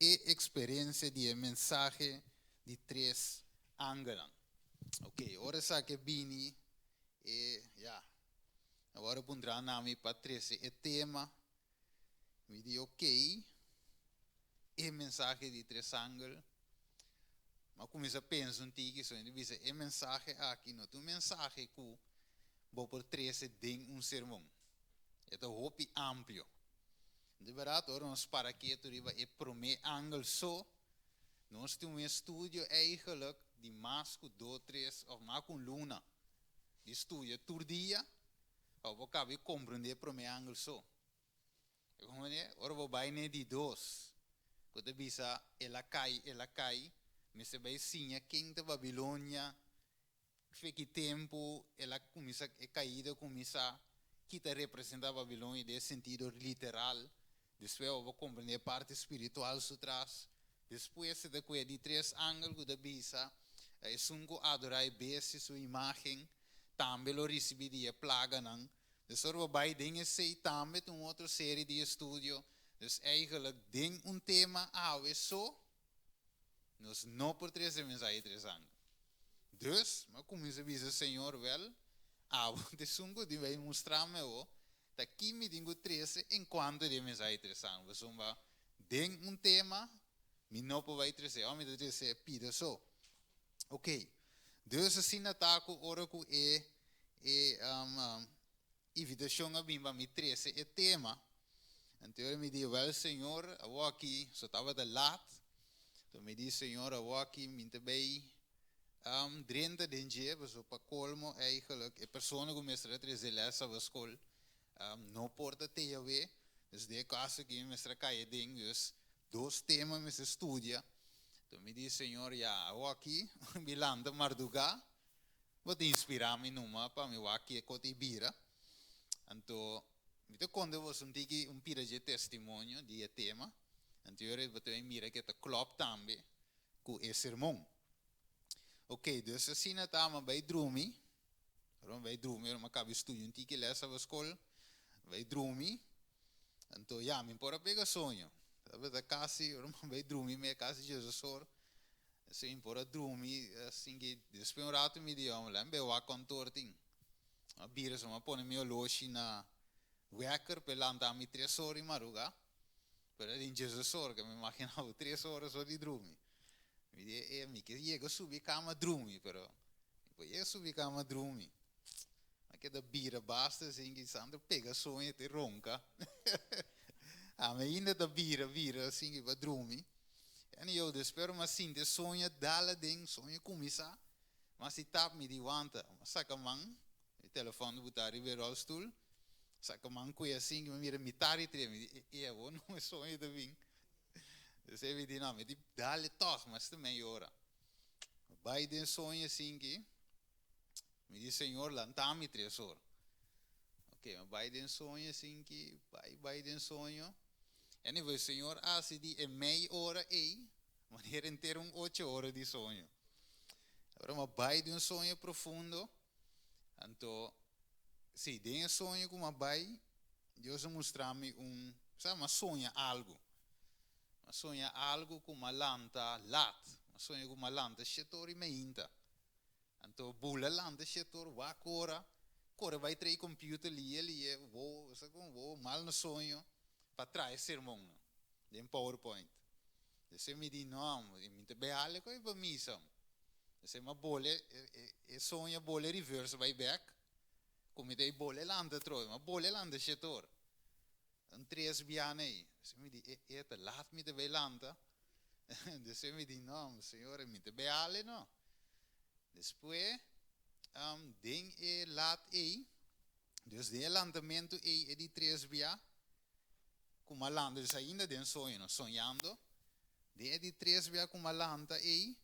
E eksperensia di e mensahe di tres angelnan. Ok, ora esaki bini e ya. Awor puntra na mi pa trese e tema. Mi di ok, e mensahe di tres angel. M'a kuminsá pensa un tiki, so mi bisa e mensahe aki no ta un mensahe ku bo por trese den un sermon. E ta hopi amplio. Di bèrdat, ora nos para ketu riba e promé angel so, nos tin un estudio eigenlijk di mas ku dos, tres òf mas ku un luna di studia tur dia pa bo kaba di komprendé e promé angel so. Ora bo bai na e di dos, ku ta bisa el a kai, el a kai, mester bai siña ken ta Babilonia, Fe ki tempu el a kuminsá, e kaida kuminsá, ki ta representá Babilonia den e sentido literal. Despues bo por komprendé e parti spiritual su tras. Despues e ta ku e di tres angel ku ta bisa, Esun ku adorá e bestia su imágen tambe lo risibí di e plaganan. Dus ora bo bai den esei tambe ta un otro seri di estudio. Dus eigenlijk den un tema awe so Nos no por trese mensahe tres angel. Dus, mi a kuminsá bisa Señor, Wèl, abo ta esun ku tin bai mustra mi awo, ta ki mi tin ku trese en kuanto di e mensahe tres angel. Pasobra den un tema mi no por bai trese, ò mi ta trese pida so. Oké, dus asina ta ku ora ku e e invitashon a bin pa mi trese e tema, anto mi di, Wèl, Señor, awoki so tabata lat, anto mi di, Señor, awoki mi ta bai drenta den dje, pasobra pa kolmo eigenlijk e persona ku mester a trese lès aba skol no por ta te awe, dus den e kaso aki mi mester a kai aden, dus dos tema mi mester studia. Anto mi di, Señor, ya, awoki mi lanta mardugá. Bo ta inspirá mi numa pa mi wak kiko ta bira. Anto mi ta konta boso un tiki un pida dje testimonio di e tema. Anto yora bo ta mira ke ta klòp tambe ku e sermon. Ok, dus asina ta mi a bai drumi. Ora mi bai drumi, ora mi a kaba studia un tiki lès aba skol, bai drumi. Anto ya, mi por a pega soño. Tabata kasi, ora mi bai drumi mi a kasi djes or. Sin por a drumi sin ki despues un rato mi di hombre laat mi bay wak kantoor tin. Mi a bira so mi a pone mi oloshi na wekker pa e lanta mi tres ora di maruga pero a den diesdos ora ke mi imagina bo tres ora so di drumi. Mi di e mi ke yega subi kama drumi pero mi por yega subi kama drumi. Mi a keda bira basta sin ki santo pega soño te ronka. Ami ainda ta bira bira sin ki pa drumi. En yo despues mi a sinti e soño dal aden, soño cuminsa, mi a si tap mi di wanta, mi a saca man, mi telefon ta buta riba e rolstoel, saca man cue asin, mi mira mitad di tren, mi di e e awor no e soño ta bin, despues mi di no, mi di dale toch, mas ta mei ora, mi bay den soño asin ki, mi di Señor lanta mi tres or. Ok, mi bai den soño asin ki bai bai den soño. Anyway, Señor a hasi di e mei ora ei manera henter un ocho ora di soño. Ora mi a bai den un soño profundo, anto si den e soño ku mi a bai, Dios a mustra mi un, sa mi a soña algu. Mi a soña algu ku mi a lanta lat, mi a soña ku mi a lanta shete ora i meinta. Anto bula lanta shetor wak ora kore bai trae computer lie lie wo sa kon wo mal na soño pa trae sermonnan den powerpoint. Despues mi di no mi ta bay hale koe pa misa. Despues mi a bole e soño a bole reverse bai bek ku mi ta e bole lanta atrobe mi a bole lanta shetor un tres biaha ei. Despues mi di e e ta lat mi ta bay lanta. Despues mi di, No, Señor, mi ta bay hale no. Despues, den e lat ei, dus den e lantamentu ei, e di tres bia ku mi a lanta, dus ainda den soño, no, soñando, den e di tres bia ku mi a lanta ei,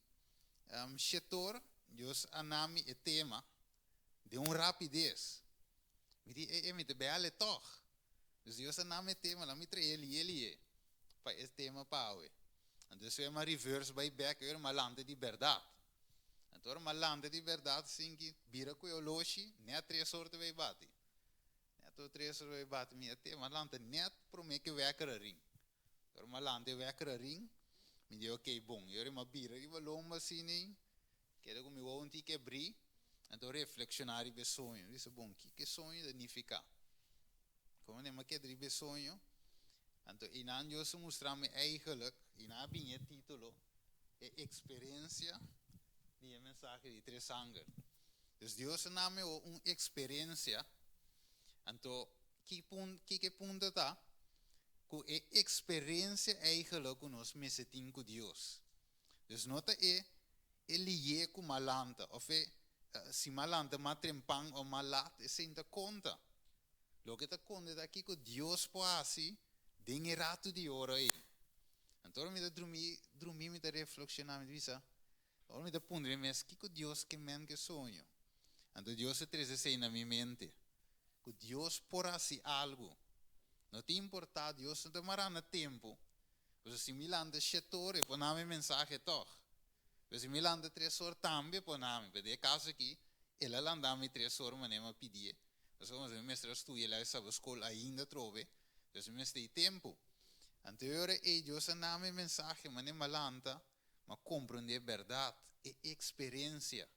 shetor, Dios a na mi e tema den un rapides. Mi di, E, e, mi ta bay hale tog. Dus Dios a na mi e tema, la mi trae lié lié pa e tema pa awe. Anto esei mi a reverse bai bek ora mi a lanta di bèrdat. Anto ora mi a lanta di bèrdat sin ki bira ku e oloshi nèt tres or ta bai bati. Nèt ora tres or ta bai bati mi a tema a lanta nèt promé ku e wèker a ring. Ora mi a lanta e wèker a ring. Mi di ok bon. I ora mi a bira riba lomba asina ei, keda ku mi wowo un tiki abrí, anto reflekshoná riba e soño. Mi bisa bon, kiko e soño ta nifiká? Komo mi a keda riba e soño, anto einan Dios a mustra mi eigenlijk, einan a bini e título, E eksperensia di e mensahe di tres angel. Dus Dios a na mi un eksperensia, anto ki pun kiko e punto ta? Ku e eksperensia eigenlijk ku nos mester tin ku Dios. Dus no ta e e liye ku malanta òf e si malanta mas trempan òf mas lat esei no ta konta. Loke ta konta ta kiko Dios por hasi den e ratu di ora ei. Anto ora mi ta drumi drumi mi ta reflekshoná mi ta bisa, ora mi ta puntra mi mes kiko Dios ke men ke soño. Anto Dios a trese esei na mi mente, ku Dios por hasi algu. No ta importá, Dios no ta mará na tempu. Pasobra si mi lanta shet or e por na mi mensahe tòg. Pero si mi lanta tres or tambe por na mi. Pero den e kaso aki, el a lanta mi tres or manera mi a pidié. Pasobra mi mester a studia el a estaba skol ainda atrobe, dus mi mester di tempu. Anto e ora ei Dios a na mi mensahe manera mi a lanta, mi a komprondé bèrdat, e eksperensia.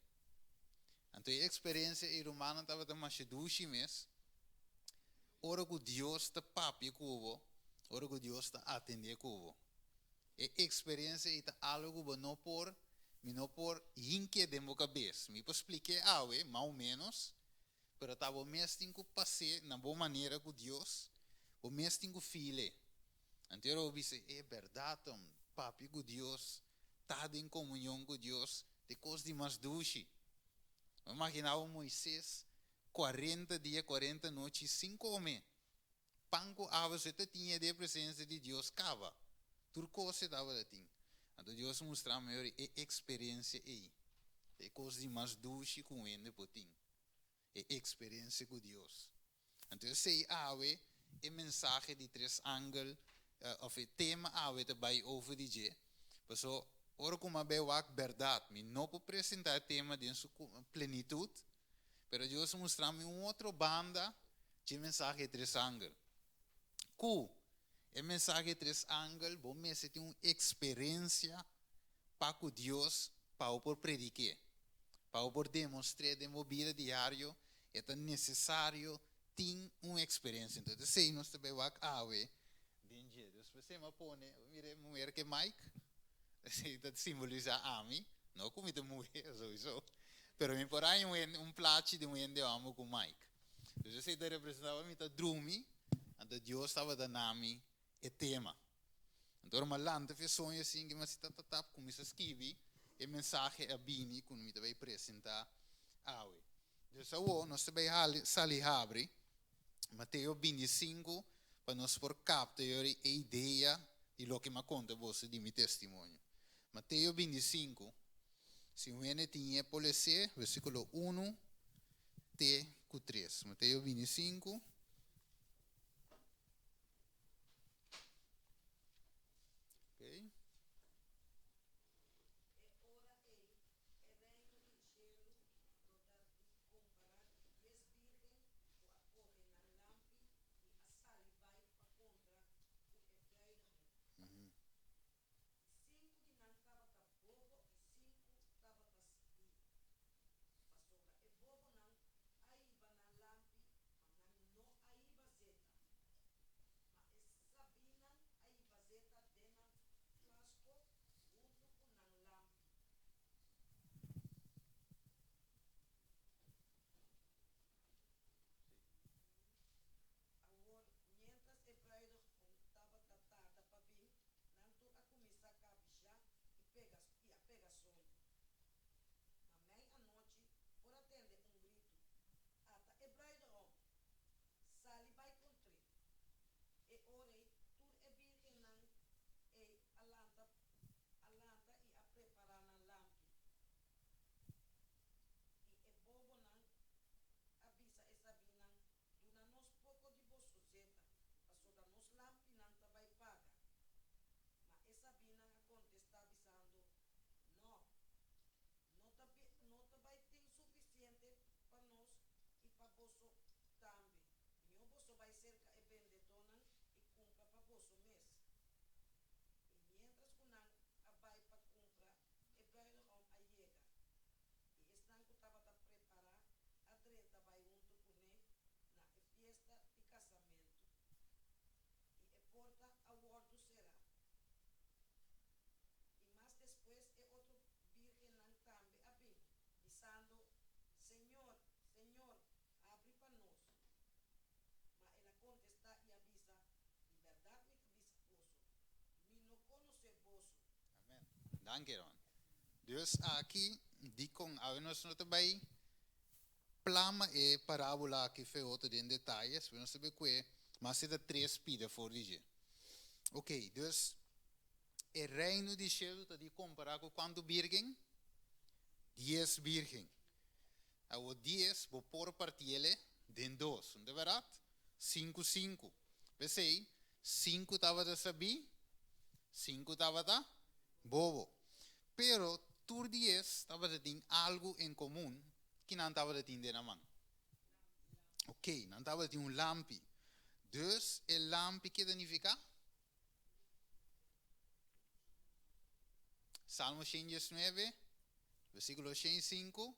Anto e eksperensia ei rumannan tabata masha dushi mes, ora ku Dios ta papia ku bo, ora ku Dios ta atendé ku bo. E eksperensia ei ta algu ku bo no por, mi no por hink'é den bo kabes. Mi por splik'é awe, mas o ménos, pero ta bo mes tin ku pas'é na bo manera ku Dios, bo mes tin ku fil'é. Anto ora bo bisa, E bèrdat, papia ku Dios, ta den komunion ku Dios, ta e kos di mas dushi. Bo imaginá bo Moises kuarenta dia, kuarenta nochi sin kome. Pan ku awa su e ta tin e den e presensia di Dios kaba. Tur kos e tabata tin. Anto Dios a mustra mi ora e eksperensia ei ta e kos di mas dushi ku un hende por tin, e eksperensia ku Dios. Anto esei awe e mensahe di tres angel òf e tema awe ta bai over di dje. Paso ora ku mi a bai wak bèrdat mi no por presentá e tema den su plenitut, Pero Dios a mustra mi un otro banda dje mensahe e tres angel. Ku e mensahe e tres angel bo mester tin un eksperensia pa ku Dios pa bo por predik'é, pa bo por demostr'é den bo bida diario, e ta nesesario tin un eksperensia. Entonces esei nos ta bai wak awe den dje. Dus p'esei mi a pone, mira e muher ku e mic, esei ta simbolisá ami, no ku mi ta muher souiso, pero mi por haña un hende, un plachi di un hende hòmber ku mic. Dus esei ta representá pa mi ta drumi, anto Dios tabata na mi e tema. Anto ora mi a lanta fi e soño asin ku mi a hasi tap tap tap, kuminsá skibi e mensahe a bini ku mi ta bai presentá awe. Dus awor nos ta bai sali habri Mateo 25 pa nos por kapta yori e idea di loke mi a konta boso di mi testimonio. Mateo 25, si un hende tin e por les'é, versíkulo unu te ku tres. Mateo 25. Okay. E ora ei, e reino di shelu lo ta di kompará ku dies bírgen ku a kohe nan lampi i a sali bai pa kontra ku e brùidehòm. I sinku di nan tabata bobo i sinku tabata sabí. Pasobra e bobonan a hiba nan lampi, ma nan no a hiba zeta. Ma e sabínan a hiba zeta den nan flasko huntu ku nan lampi. Awor, miéntras e brùidehòm tabata tarda pa bin, nan tur a kuminsá kabishá i pega i a pega soño. Ma mei anochi por a tende un gritu, Ata e brùidehòm! Sali bai kontr'é! E ora ei tur e bírgennan ei a lanta a lanta i a prepará nan lampi. I e bobonan a bisa e sabínan, Duna nos poko di boso zeta, pasobra nos lampinan ta bai paga. Ma e sabínan a kontestá bisando, Nò, no ta no ta bai tin sufisiente pa nos i pa boso tambe. Mihó boso bai serka e bendedónan i kumpra pa boso mes. I miéntras ku nan a. Danki Ron. Dus aki dikon awe nos no ta bai plama e parábola aki fe otro den detaye, so nos ta bai kue mas si ta tres pida for di dje. Ok, dus e reino di shelu ta di kompará ku kuantu birgen? Dies birgen. Awo dies bo por partiele den dos, no ta bèrdat? Sinku sinku. P'esei, sinku tabata sabí, sinku tabata bobo. Pero tur dies tabata tin algu en komun ki nan tabata tin den nan man. Oké, nan tabata tin un lampi. Dus e lampi ke ta nifiká? Salmo 119, versíkulo 105.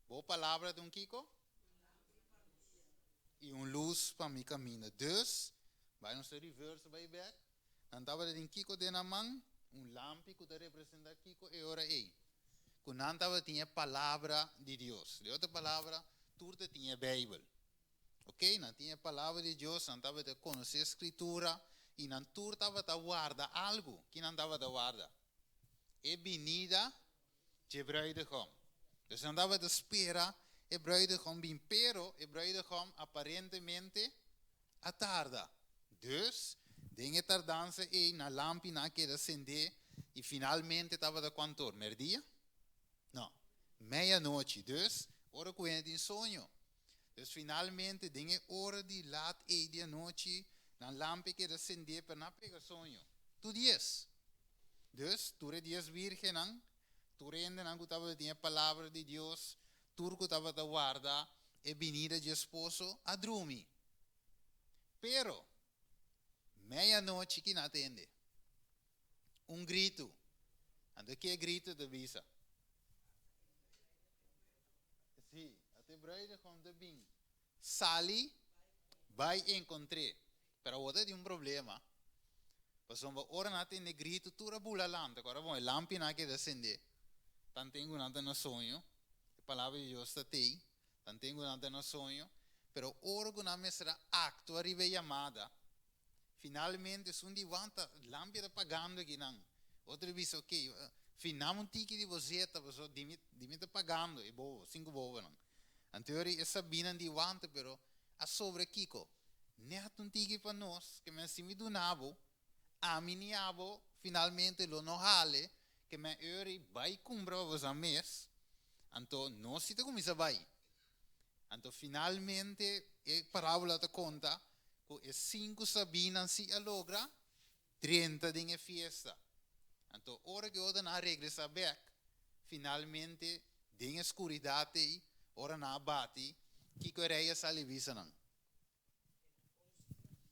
Bo palabra ta un kiko? I un lus pa mi kaminda. Dus, bai nos ta reverse bai bek. Nan tabata tin kiko den nan man? Un lampi ku ta representá kiko e ora ei? Ku nan tabatin e palabra di Dios. Den otro palabra, tur ta tin e Beibel. Ok, nan tin e palabra di Dios, nan tabata konosé Skritura i nan tur tabata warda algu. Ki nan tabata warda? E binida dje bruidegom. Dus nan tabata spera e bruidegom bin, pero e bruidegom aparentemente a tarda. Dus, den e tardansa ei, nan lampinan a keda sendé i finalmente tabata kuantor? Merdia? No, meianochi. Dus, ora ku hende tin soño. Dus finalmente, den e ora di lat ei di anochi, nan lampi a keda sendé, pero nan a pega soño. Tur dies. Dus, tur e dies bírgennan, tur hendenan ku tabata tin e palabra di Dios, tur ku tabata warda e binida dje esposo, a drumi. Pero, meianochi ki nan a tende? Un gritu. Anto ki e gritu ta bisa? Sí, ata e bruidegom ta bin. Sali, bai enkontr'é. Pero awor ta tin un problema. Pasobra ora nan a tende gritu, tur a bula lanta. Ku ora bon, e lampinan a keda sendé. Tanten ku nan ta na soño, e palabra di Dios ta tei. Tanten ku nan ta na soño. Pero ora ku nan mester a aktua riba e yamada, finalmente esun di wanta, lampi ta pagando akinan. Otro bisa, ok, finam un tiki di bo zeta, pasobra di mi, di mi ta pagando, e bobo, sinku bobonan. Anteori e sabinan di wanta, pero a sobra kiko? Nèt un tiki pa nos, ke men si mi duna bo, ami ni abo finalmente lo no hale, ke men eur bai kumpra pa boso mes, anto nos si ta kuminsá bai. Anto finalmente e parábola ta konta ku e sinku sabinan si a logra drenta den e fiesta. Anto ora ku e otronan a regresá bèk, finalmente den e skuridat ei, ora nan a bati, kiko e rei a sali bisa nan?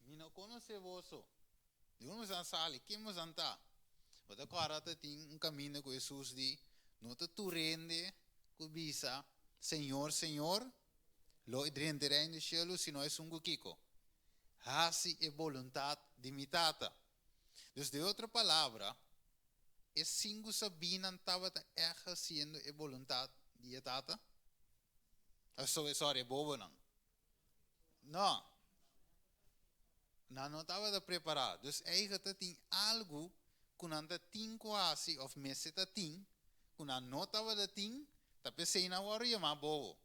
Mi no konosé boso. Di unda boso a sali? Ken boso a ta? Bo ta kòrda ta tin un kaminda ku Hesus di, No ta tur hende ku bisa, Señor, Señor, lo e drenta e Reino di shelu, sino esun ku kiko? Hasi e boluntat di mi Tata. Dus den otro palabra, e sinku sabínan tabata ègt hasiendo e boluntat di e Tata? Sorry, e bobonan. No. Nan no tabata prepará. Dus eigen ta tin algu ku nan ta tin ku hasi òf mester ta tin ku nan no tabata tin, ta p'esei nan wòrdu yamá bobo.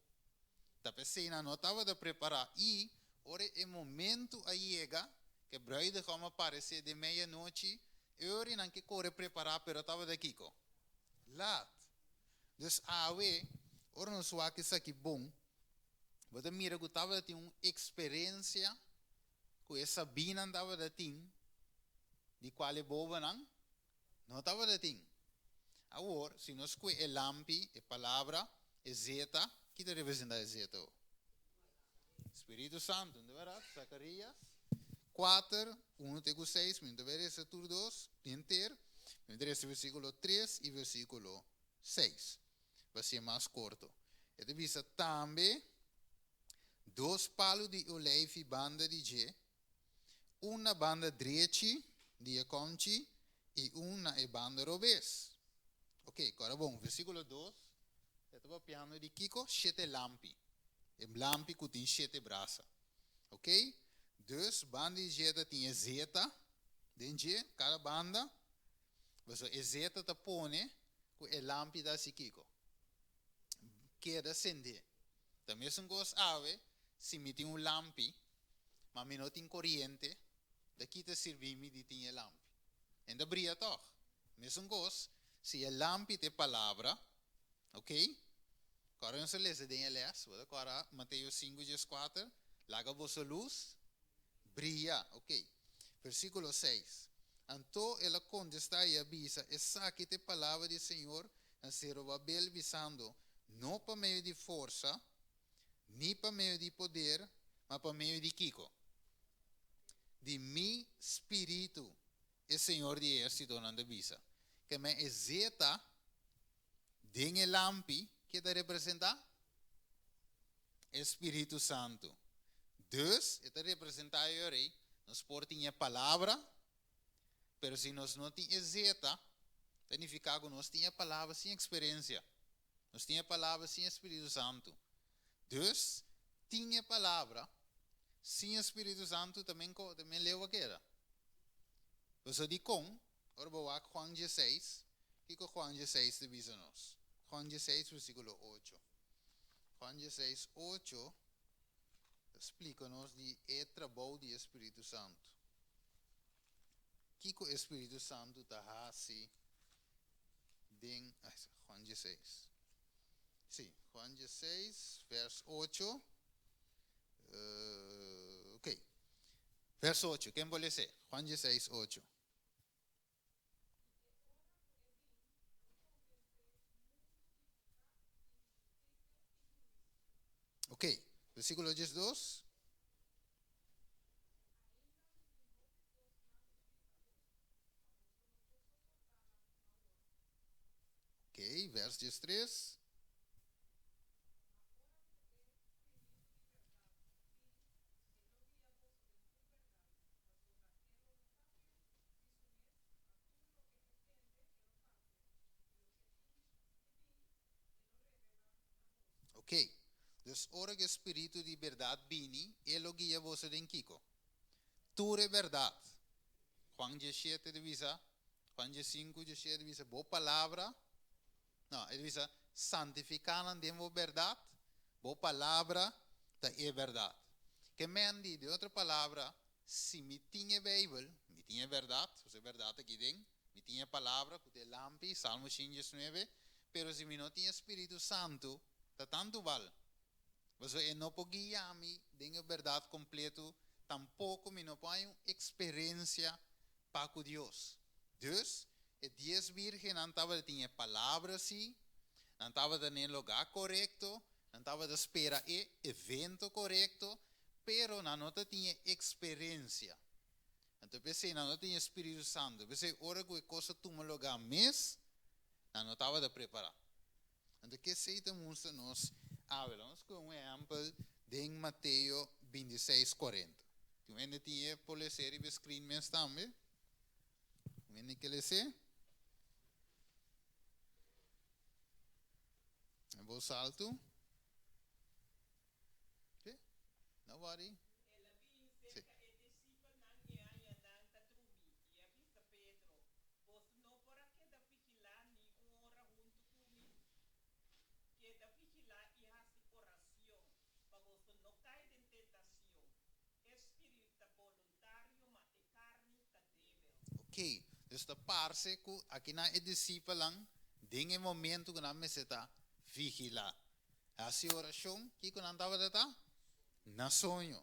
Ta p'esei nan no tabata prepará. I ora e momentu a yega ku e bruidegom a paresé den meianochi, e ora nan ke kore prepará pero tabata kiko? Lat. Dus awe, ora nos wak esaki bon, Bo ta mira ku tabata tin un eksperensia ku e sabínan tabata tin, di kual e bobonan no tabata tin. Awor, si nos kue e lampi, e palabra, e zeta, ki ta representá e zeta awor? Spiritu Santu, no ta bèrdat? Zakarías kuater, unu te ku seis, mi no ta bai resa tur dos henter, mi ta resa versíkulo tres i versíkulo seis. pa ser mas korto. E ta bisa tambe, Dos palu di oleifi banda di dje, un na banda drechi di e kòmchi i un na e banda robes. Oke, kòrda bon, versíkulo dos, e ta papiando di kiko? Shete lampi. E lampi ku tin shete brasa. Oke, dus banda di dje ta tin e zeta den dje, kada banda. Pasobra e zeta ta pone ku e lampi ta hasi kiko? Keda sendé. Ta mesun kos awe, si mi tin un lampi, ma mi no tin koriente, ta ki ta sirbi mi di tin e lampi? E ta bria tòg. Mesun kos, si e lampi ta e palabra, ok, kòrda nos a lesa den e lès, bo ta kòrda Mateo sinku dieskuater, Laga boso lus bria, ok. Versíkulo seis, Anto el a kontestá i a bisa, Esaki ta e palabra di Señor na Zerubabel, bisando, No pa medio di forsa, ni pa medio di poder, ma pa medio di kiko? Di mi spiritu, e Señor di ehérsitonan ta bisa. Keme e zeta den e lampi ke ta representá? E spiritu santu. Dus, e ta representá e ora ei, nos por tin e palabra, pero si nos no tin e zeta, ta nifiká ku nos tin e palabra sin eksperensia. Nos tin e palabra sin e spiritu santu. Dus, tin e palabra sin e spiritu santu ta men ko, ta men leu a keda. Pasobra dikon? Ora bo wak Juan dieseis, kiko Juan dieseis ta bisa nos? Juan dieseis versíkulo ocho. Juan dieseis ocho ta splika nos di e trabou di e spiritu santu. Kiko e spiritu santu ta hasi den, Juan dieseis. Sí, Juan dieseis vers ocho. Ok. Vers ocho, ken por les'é? Juan dieseis ocho. Ok, versíkulo diesdos. Ok, vers diestres. Ok, dus ora ku e spiritu di bèrdat bini, e lo guia boso den kiko? Tur e bèrdat. Juan diesshete ta bisa, Juan diesinku, diesshete ta bisa, Bo palabra, no, e ta bisa, santifiká nan den bo bèrdat, bo palabra ta e bèrdat. Ke men di, den otro palabra, si mi tin e Beibel, mi tin e bèrdat, pasobra e bèrdat ta aki den, mi tin e palabra ku ta e lampi, Salmo shen diesnuebe, pero si mi no tin e Spiritu Santu, ta tantu bal. Pasobra e no por guia mi den e bèrdat kompletu, tampoko mi no por haña un eksperensia pa ku Dios. Dus, e dies bírgennan tabata tin e palabra sí, nan tabata na e lugá korekto, nan tabata spera e evento korekto, pero nan no ta tin e eksperensia. Anto p'esei nan no tin e Spiritu Santu. P'esei ora ku e kos a tuma lugá mes, nan no tabata prepará. Anto kesei ta mustra nos awe? Laga nos kohe un ehèmpel den Mateo bintiseis kuarenta. Tin un hende tin e por les'é riba e screen mes tambe. Un hende ke les'é? Na bos altu. Sí? Nobody? El a bini Sí. serka e disipelnan i a haña nan ta drumí, i a bisa Pedro, Boso no por a keda vigilá ni un ora huntu ku mi? Keda vigilá i hasi oracion, pa boso no kai den tentacion. E spiritu ta boluntario, ma e carni ta débil. Ok, dus ta parse ku akinan e disipelnan den e momentu ku nan mester ta vigilá. Hasi orashon, kiko nan tabata ta? Na soño.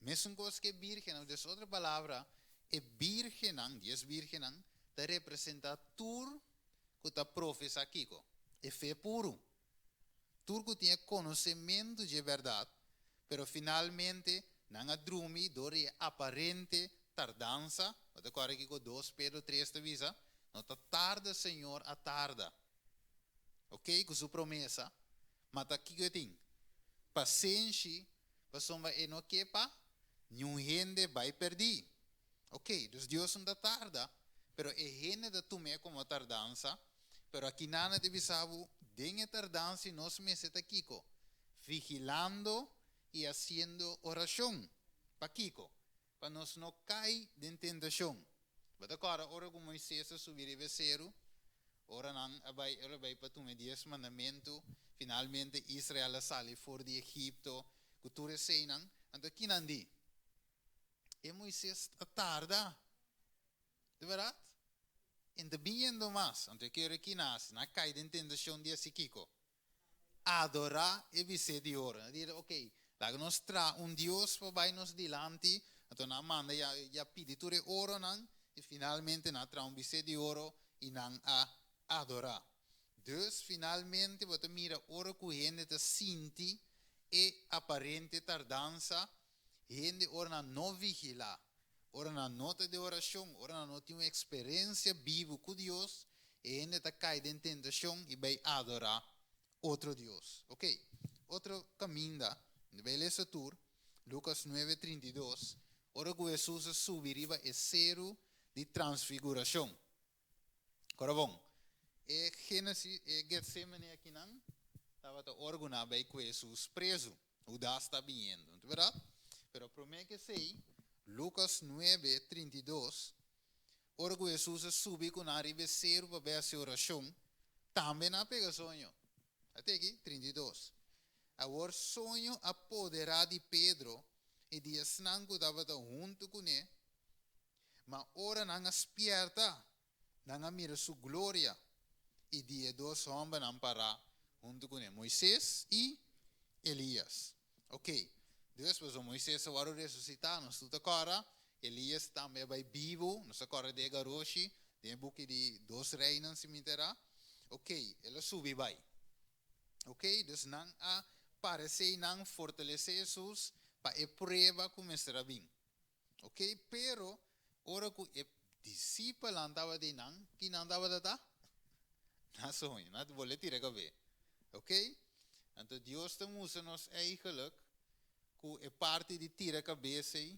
Mesun kos ku e bírgennan, des otro palabra, e bírgennan, dies bírgennan, ta representá tur ku ta profesá kiko? E fe puru. Tur ku tin e konosementu dje bèrdat, pero finalmente nan a drumi dor di e aparente tardansa, bo ta kòrda kiko dos Pedro tres ta bisa? No ta tarda Señor a tarda. Ok, ku su promesa, ma ta kiko e tin? Pasenshi, pasobra e no ke pa niun hende bai pèrdí. Ok, dus Dios no ta tarda, pero e hende ta tum'é komo tardansa. Pero akinana ta bisa bo, den e tardansa nos mester ta kiko? Vigilando i hasiendo orashon. Pakiko? Pa nos no kai den tentashon. Bo ta kòrda ora ku Moises a subi riba e seru? Ora nan a bai, el a bai pa tuma e Dies Mandamentu, finalmente Israel a sali for di Egipto ku tur eseinan. Anto ki nan di? E Moises a tarda. Di bèrdat? E no ta biniendo mas. Anto e kere ki nan hasi? Nan a kai den tentashon di hasi kiko? Adorá e bisé di oro. Nan a di, Ok, laga nos traha un dios pa bai nos dilanti. Anto nan a manda ya ya pidi tur e oronan i finalmente nan a traha un bisé di oro i nan a adorá. Dus finalmente bo ta mira ora ku hende ta sinti e aparente tardansa, hende ora nan no vigilá, ora nan no ta den orashon, ora nan no tin un eksperensia bibu ku Dios, e hende ta kai den tentashon i bai adorá otro dios. Ok, otro kaminda, mi ta bai lesa tur, Lukas nuebe 32, ora ku Hesus a subi riba e seru di transfigurashon. Kora bon, e Génesis, e Getsemane akinan tabata ora ku nan a bai ku Hesus prezu. Hudas ta biniendo, no ta bèrdat? Pero promé ku esei, Lukas nuebe, 32, ora ku Hesus a subi ku nan riba e seru pa bai hasi orashon, tambe nan a pega soño. Ate aki, 32. Awor soño a poderá di Pedro i di esnan ku tabata huntu kuné. Ma ora nan a spièrta, nan a mira su gloria i di e dos hòmbernan pará huntu kuné, Moises i Elias. Oké, dus pasobra Moises a wòrdu resusitá, nos tur ta kòrda, Elias tambe a bai bibu, nos ta kòrda di e garoshi den e buki di Dos Reinan, si mi ta erá. Oké, el a subi bai. Oké, dus nan a paresé i nan fortalesé Hesus pa e prueba ku mester a bin. Ok, pero ora ku e disipelnan tabata einan, ki nan tabata ta? Na soño, nan ta bolbe tira kabe. Ok, anto Dios ta mustra nos eigenlijk ku e parti di tira kabes ei,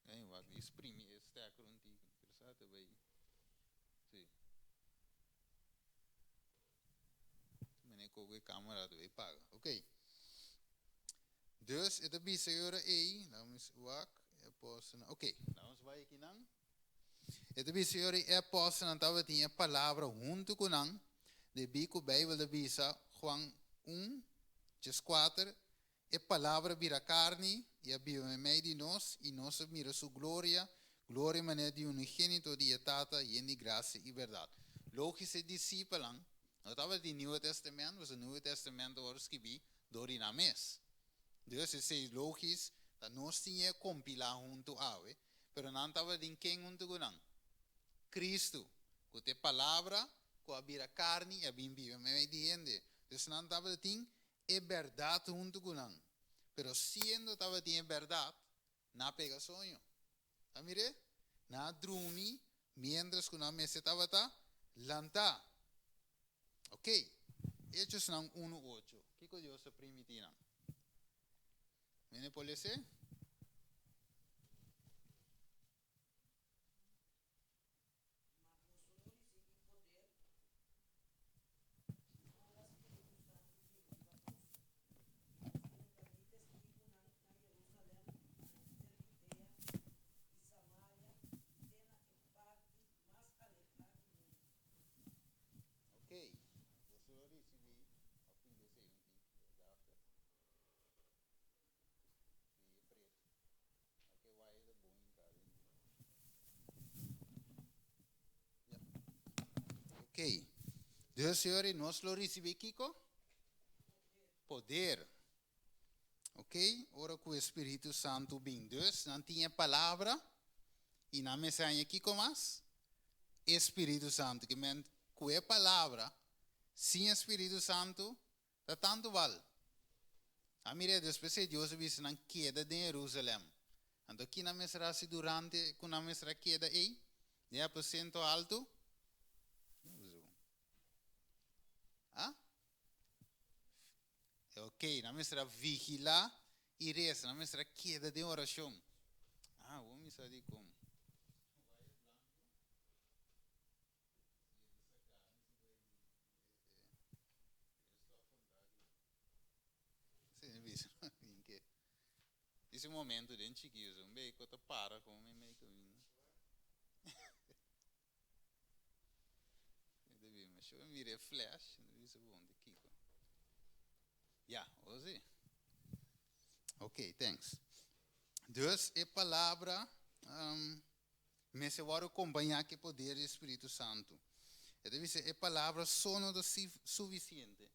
ei wak di sprimi e stekker un tiki, interesante bai, si. Mene kogo e camera ta bay paga. Ok. Dus e ta bisa e ora ey, laat me wak, e apostelnan, ok, laat nos bay aki nan. E ta bisa e ora ey, e apostelnan tabatin e palabra hunto cu nan, debí cu Bijbel ta bisa, Juan un, 14, E Palabra bira karni i a biba meimei di nos, i nos a mira su gloria, gloria manera di unigénito di e Tata, yen di grasia i bèrdat. Lógis e disipelnan no tabata di Nieuwe Testament, pasobra Nieuwe Testament a wòrdu skibí dor di nan mes. Dus esei lógis ta nos tin e kompilá huntu awe, pero nan tabatin ken huntu ku nan? Kristu, ku ta e Palabra ku a bira karni i a bin biba meimei di hende. Dus nan tabatin e bèrdat huntu ku nan. Pero siendo tabatin e bèrdat, nan a pega soño. Ta mir'é? Nan a drumi miéntras ku nan mester tabata lantá. Oké, Hechosnan unu ocho, kiko Dios a primintí nan? Mene por les'é? Ma boso lo risibí poder ora Spiritu Santu bini riba boso, i boso lo ta mi testigunan na Jerusalèm, na henter Judea i Samaria i te na e parti mas alehá di mundu. Ok, boso lo risibí, òf tin deseo un tiki, gedachte. Sí, e pretu. Oké, waya ta bon hinká den dje. Ja. Oké. Dus señores, nos lo risibí kiko? Poder. Oké, ora ku e Spiritu Santu bin. Dus nan tin e palabra i nan mester haña kiko mas? E Spiritu Santu. Ke men ku e palabra, sin e Spiritu Santu, Ta tantu bal. A mir'é despues e Dios a bisa nan keda den Jerusalèm. Anto ki nan mester hasi durante ku nan mester a keda ei den e aposento altu? A? Ok, nan mester a vigilá i resa, nan mester a keda den orashon. Ah, awor mi sa dikon. Ese momento den chiquillo, un beico ta para como me meio caminho. Show mira e flash, bisa bon di kiko. Ja, ozi. Ok, thanks. Dus e palabra mester wòrdu akompañá ku e poder di Spiritu Santu. E ta bisa e palabra so no ta sufisiente.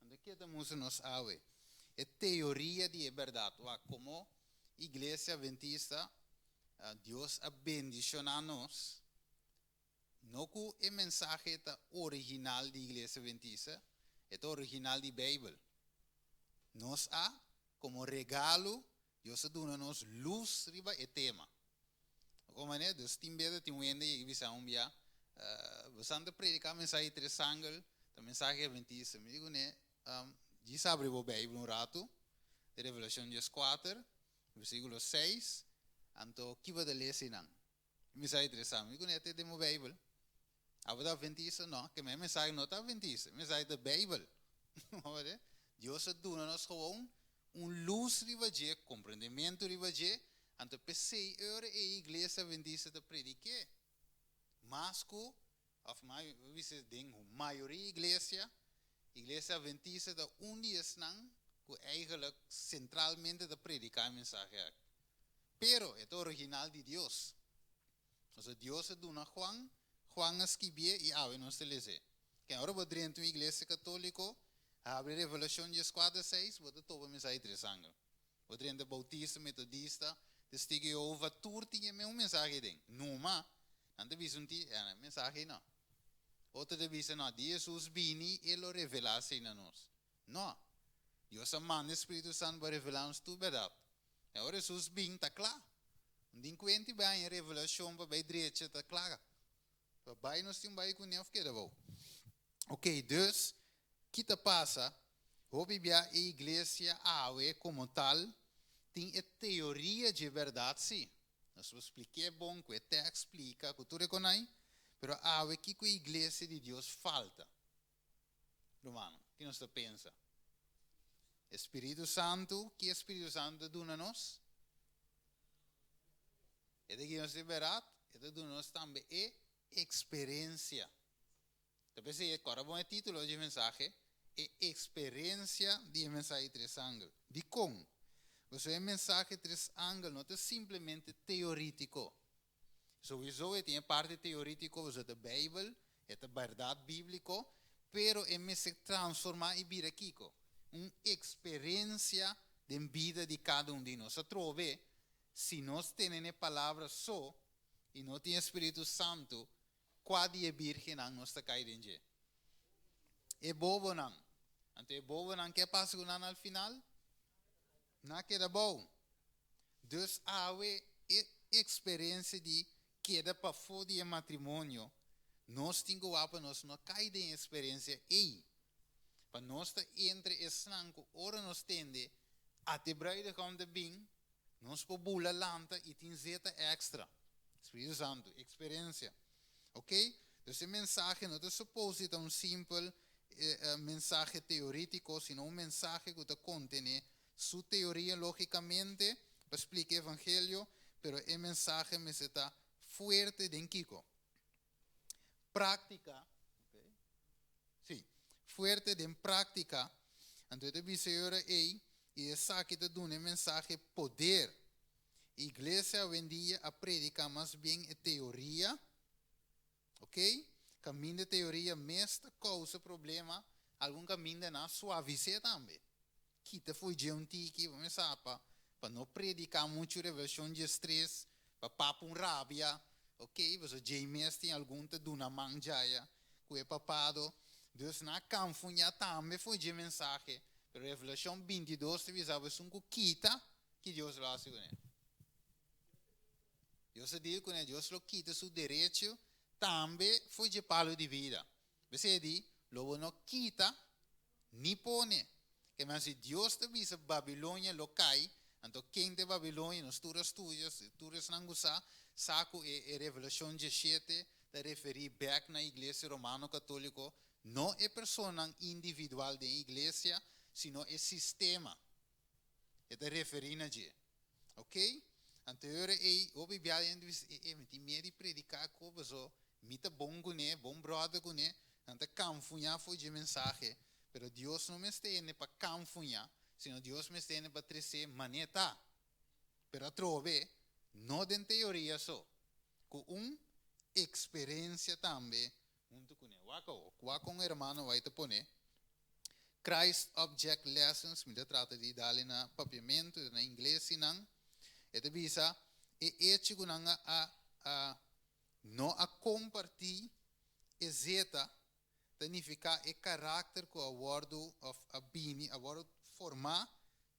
Anto ke ta mustra nos awe? E teoria di e bèrdat. Wak, komo Iglesia Adventista, Dios a bendishoná nos, no ku e mensahe ta original di Iglesia Adventista, e ta original di Beibel. Nos a, komo regalo, Dios a duna nos lus riba e tema. Kon manera? Dus tin bes tin un hende yega bisa un bia, Bosan ta prediká mensahe di tres angel, ta mensahe adventista. Mi di kuné, Djis abri bo Beibel un ratu, di Revelashon dieskuater, versíkulo seis, anto ki bo ta lesa einan? E mensahe di tres angel. Mi di kuné, Ta den bo Beibel. Abo ta adventista? No, ke e mensahe no ta adventista, e mensahe ta Beibel. Dios a duna nos gewoon un lus riba dje, komprendementu riba dje, anto p'esei e ora ei iglesia adventista ta predik'é. Mas ku, òf bisa den mayoria iglesia, iglesia adventista ta un di esnan ku eigenlijk sentralmente ta prediká e mensahe aki. Pero e ta original di Dios. Pasobra Dios a duna Juan, Juan a skibié i awe nos ta les'é. Ken ora bo drenta un iglesia katóliko, habri Revelashon dieskuater seis, bo ta topa mensahe di tres angel. Bo drenta Bautista, Metodista, Testigo Jehova, tur tin e mesun mensahe den. Numa, nan ta bisa un ti, e mensahe ei no. Otro ta bisa, no, di Hesus bini, e lo revelá esei na nos. No. Dios a manda e Spiritu Santu pa revelá nos tur bèrdat. E ora Hesus bin, ta kla. Un tin kuenti bai haña revelashon pa bai drecha, ta kla. Pa bai nos tin bai kuné òf keda bou. Oké, dus, ki ta pasa? Hopi bia e iglesia awe komo tal tin e teoria dje bèrdat sí. Nos por splik'é bon ku e tèks splika ku tur e konai, pero awe kiko e iglesia di Dios falta? Rumannan, ki nos ta pensa? E Spiritu Santu, ki e Spiritu Santu ta duna nos? E ta guia nos den bèrdat, e ta duna nos tambe e eksperensia. Ta p'esei e kòrda bon e título dje mensahe, E Eksperensia di e Mensahe Tres Angel. Dikon? Pasobra e mensahe tres angel no ta simplemente teorítiko. Souiso e tin e parti teorítiko, pasobra ta Beibel, e ta bèrdat bíbliko, pero e mester transformá i bira kiko? Un eksperensia den bida di kada un di nos. Atrobe, si nos tene n'e Palabra so i no tin e Spiritu Santu, kua di e bírgennan nos ta kai den dje? E bobonan. Anto e bobonan ke a pasa ku nan al final? Nan a keda bou. Dus awe e eksperensia di keda pafó di e matrimonio, nos tin ku wak pa nos no kai den e eksperensia ei. Pa nos ta entre esnan ku ora nos tende ate bruidegom ta bin, nos por bula lanta i tin zeta èkstra. Spiritu Santu, eksperensia. Ok? Dus e mensahe no ta supos di ta un simpel mensahe teoritiko, sino un mensahe ku ta kontené su teoria lógikamente pa splika e evangelio, pero e mensahe mester ta fuerte den kiko? Práktika, sí, fuerte den práktika. Anto e ta bisa e ora ei, i esaki ta duna e mensahe poder. Iglesia awendia a prediká mas bien e teoria, Ok, kaminda teoria mes ta kousa problema, algun kaminda nan a suavis'é tambe. Kita fo'i dje un tiki, bo mes sa, pa pa no prediká muchu Revelashon diestres, pa papa un rabia, ok, pasobra djei mes tin algun ta duna man djaya ku e papado. Dus nan a kanfuñá tambe fo'i dje mensahe, pero Revelashon bintidos ta bisa bo esun ku kita, ki Dios lo hasi kuné? Dios a dil kuné, Dios lo kita su derecho tambe for dje palu di bida. P'esei e di, Lo bo no kita ni pone. Ke men si Dios ta bisa Babilonia lo kai, anto ken ta e Babilonia? Nos tur a studia, tur esnan ku sa, sa ku e e Revelashon dieshete ta referí bèk na Iglesia Romano Katóliko, no e personanan individual den iglesia, sino e sistema. E ta referí na dje. Ok? Anto e ora ei, hopi biaha hende bisa, e, e, mi tin miedu di prediká ku bo, paso mi ta bon kuné, bon bròder kuné. Nan ta kanfuñá for dje mensahe, pero Dios no mester hende pa kanfuñá, sino Dios mester hende pa tresé maneta. Pero atrobe, no den teoria so, ku un eksperensia tambe huntu kuné. Wak awor, kua kon hermano White ta pone, Christ Object Lessons, mi ta trata di dale na papiamentu, na ingles si nan, e ta bisa, e echo ku nan a a no a kompartí e zeta ta nifiká e karakter ku a wòrdu òf a bini, a wòrdu formá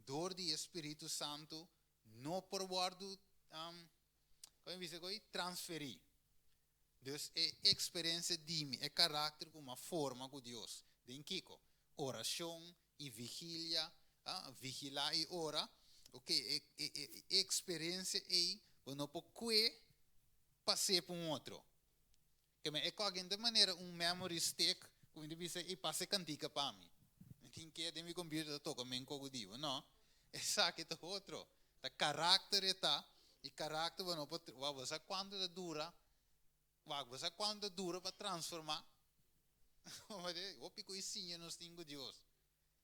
dor di e Spiritu Santu no por wòrdu, komo mi bisa ko'i, transferí. Dus e eksperensia di mi, e karakter ku mi a forma ku Dios, den kiko? Orashon i vigilia, vigilá i ora, ok, e e eksperensia ei bo no por kue pas'é pa un otro. Ke men e kòke ta manera un memory stick ku mi ta bisa ei pasa e kantika pa mi. Mi tin ke den mi computer ta toka men koko di bo. No, esaki ta otro. Ta karakter e ta i karakter bo no por wak bo sa kuantu ta dura wak bo sa kuantu ta dura pa transforma. Hopi ku e siña nos tin ku Dios.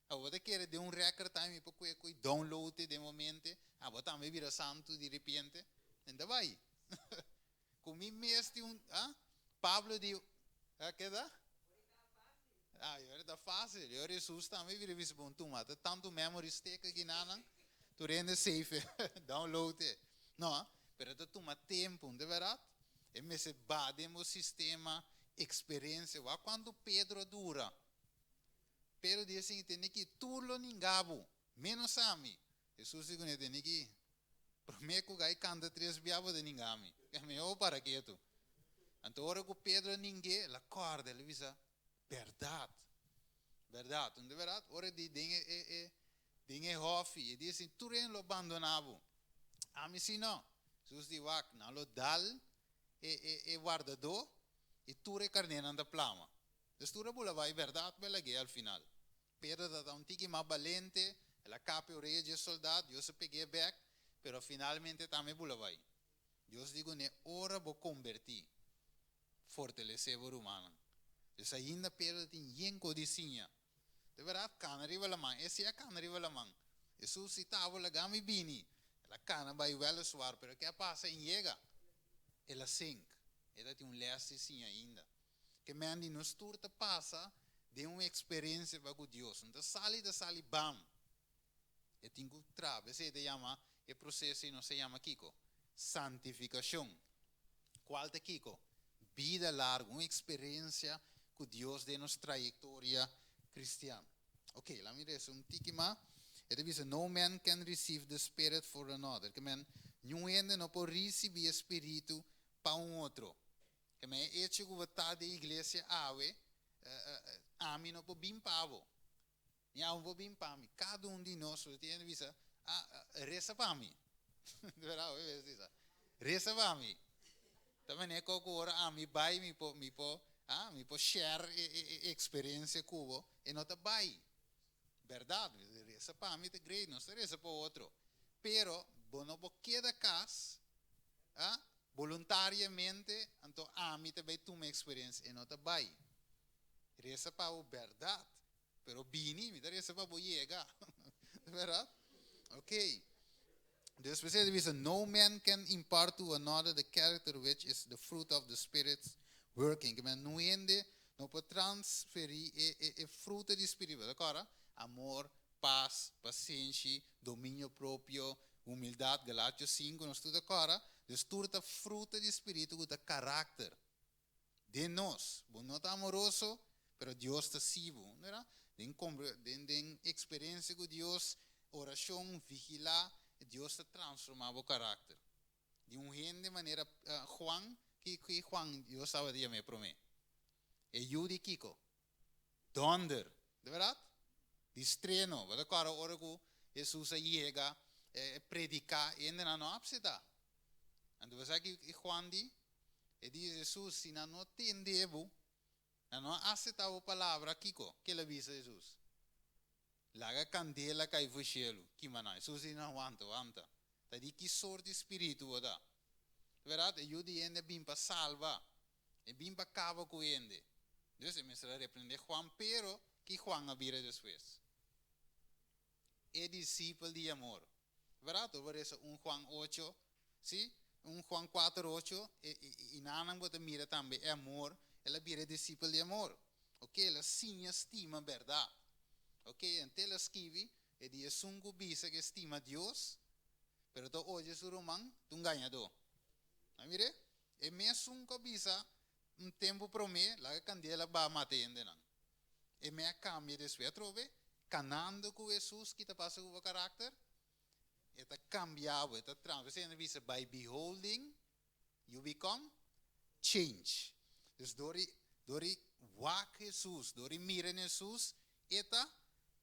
Abo ta kere den un record time mi por kue ku download e den bo mente, abo tambe bira santu di repente. En ta bai. Ku mi mes tin un, ah? Pablo di, ah, ke ta? Ah, yora ta fácil. Yora Hesus tambe bira bisa bon tuma. Ta tantu memory stick aki nanan, tur hende save e, download e. No, pero ta tuma tempu, de bèrdat? E mester ba den bo sistema, eksperensia. Wak kuantu Pedro a dura. Pedro di asin, Tende ki tur lo ninga bo, ménos ami. Hesus di kuné, Tende ki promé ku gai kanta tres bia bo ta ninga mi. E mihó bo para ketu. Anto ora ku Pedro a ning'é, el a kòrda, el a bisa, Bèrdat, bèrdat. Unda bèrdat? Ora di den e e den e hòfi, e di asin, Tur hende lo bandoná bo. Ami si no. Hesus di, Wak, nan lo dal e e e wardadó i tur e karnénan ta plama. Dus tur a bula bai bèrdat bo el a gea al final. Pedro tabata un tiki mas balente, el a kap e oreya dje soldat, Dios a peg'é bèk, pero finalmente tambe bula bai. Dios di kuné, Ora bo kombertí, fortalesé bo rumannan. Dus ainda Pedro tin yen kos di siña. De bèrdat, kana riba laman. E si a kana riba laman. Hesus si ta abo laga mi bini. El a kana bai wèleswar, pero ke a pasa? En yega, el a sink. E ta tin un lès di siña ainda. Ke men di nos tur ta pasa den un eksperensia pa ku Dios. No ta sali ta sali bam. E tin ku traha. P'esei ta yama e proseso ei nos ta yama kiko? Santifikashon. Kual ta kiko? Bida largu, un eksperensia ku Dios den nos trayektoria kristian. Ok, laat mi resa un tiki mas. E ta bisa, No man can receive the Spirit for another. Ke men, niun hende no por risibí e Spiritu pa un otro. Ke men e echo ku bo ta den iglesia awe, ami no por bin pa bo. Ni abo por bin pa mi. Kada un di nos lo tin bisa, ah, resa pa mi. Di berdad, hopi bes bisa, resa pa mi. Ta manera ku ora ami bai mi por, mi por, ah, mi por share e, e, e eksperensia ku bo, e no ta bai. Berdad, resa pa mi ta great, nos ta resa pa otro. Pero bo no por keda kas, ah, Boluntariamente, anto ami ta bay tuma experiencia, e no ta bay. Resa pa bo berdad, pero bini, mi ta resa pa bo yega. Berdad? Ok. Despues e ta bisa, No man can impart to another the character which is the fruit of the Spirit's working. Ke men, no hende no por transferi e, e, e fruta di Spiritu. Bo ta kòrda? Amor, pas, pasenshi, dominio propio, humildat, Galatio sinku, nos tur ta kòrda, dus tur ta fruta di spiritu ku ta karakter den nos. Bo no ta amoroso, pero Dios ta si bo. Mira, den den den eksperensia ku Dios, orashon, vigilá, Dios ta transformá bo karakter. Di un hende manera Juan, ki ki Juan Dios tabata yam'é promé? E yu di kiko? Donder, de berdad? Di streno. Bo ta kòrda ora ku Hesus a yega e prediká, e hendenan no a apseptá. Anto bo sa ki Juan di? E di Hesus, si nan no tende bo, nan no a aseptá bo palabra, kiko? Ke el a bisa Hesus? Laga kandela kai for shelu, kima nan. Hesus di nan, Wanta, wanta. Ta di ki sort di spiritu bo ta? De berdad, e Yu di hende a bin pa salba. E bin pa kaba ku hende. Dus e mester a reprendé Juan, pero ki Juan a bira despues? E disipel di amor. Bèrdat? Bo resa un Juan ocho, sí, un Juan kuater ocho, e i nan bo ta mira tambe e amor, el a bira e disipel di amor. Ok, el a siña stima bèrdat. Ok, ante el a skibi, e di esun ku bisa ku e stima Dios, pero ta odia su ruman, ta un gañadó. A mir'é? E mesun ku a bisa un tempu promé, laga kandela baha mata e hendenan. E me a kambia despues atrobe, kanando ku Hesus ki ta pasa ku bo karakter? E ta kambia bo, e ta trans. P'esei hende bisa, by beholding you become change. Dus dor di dor di wak Hesus, dor di mira na Hesus, e ta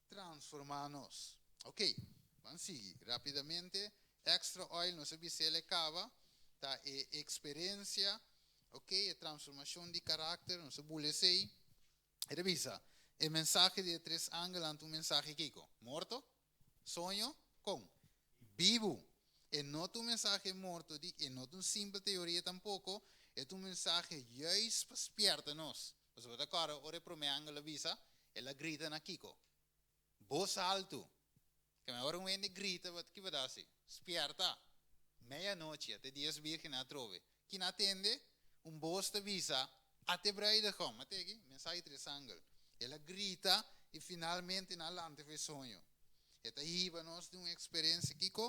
transforma nos. Ok, ban sigui rapidamente. Extra oil nos a bisa el e kaba, ta e eksperensia, ok, e transformashon di karakter, nos a bula esei. E ta bisa, e mensahe di e tres angelnan ta un mensahe kiko? Morto? Soño? Kon? Bibu! E no ta un mensahe morto di, e no ta un simpel teoria tampoko, e ta un mensahe juist pa spierta nos. Pasobra bo ta kòrda ora e promé angel a bisa, el a grita na kiko? Bos altu! Keme ora un hende grita, bo ki bo ta hasi? Spierta! Meianochi, ate dies bírgennan atrobe. Kin a tende? Un bos ta bisa, Ate bruidegom! Ate aki, mensahe tres angel. El a grita i finalmente nan a lanta for e soño. E ta hiba nos den un eksperensia kiko?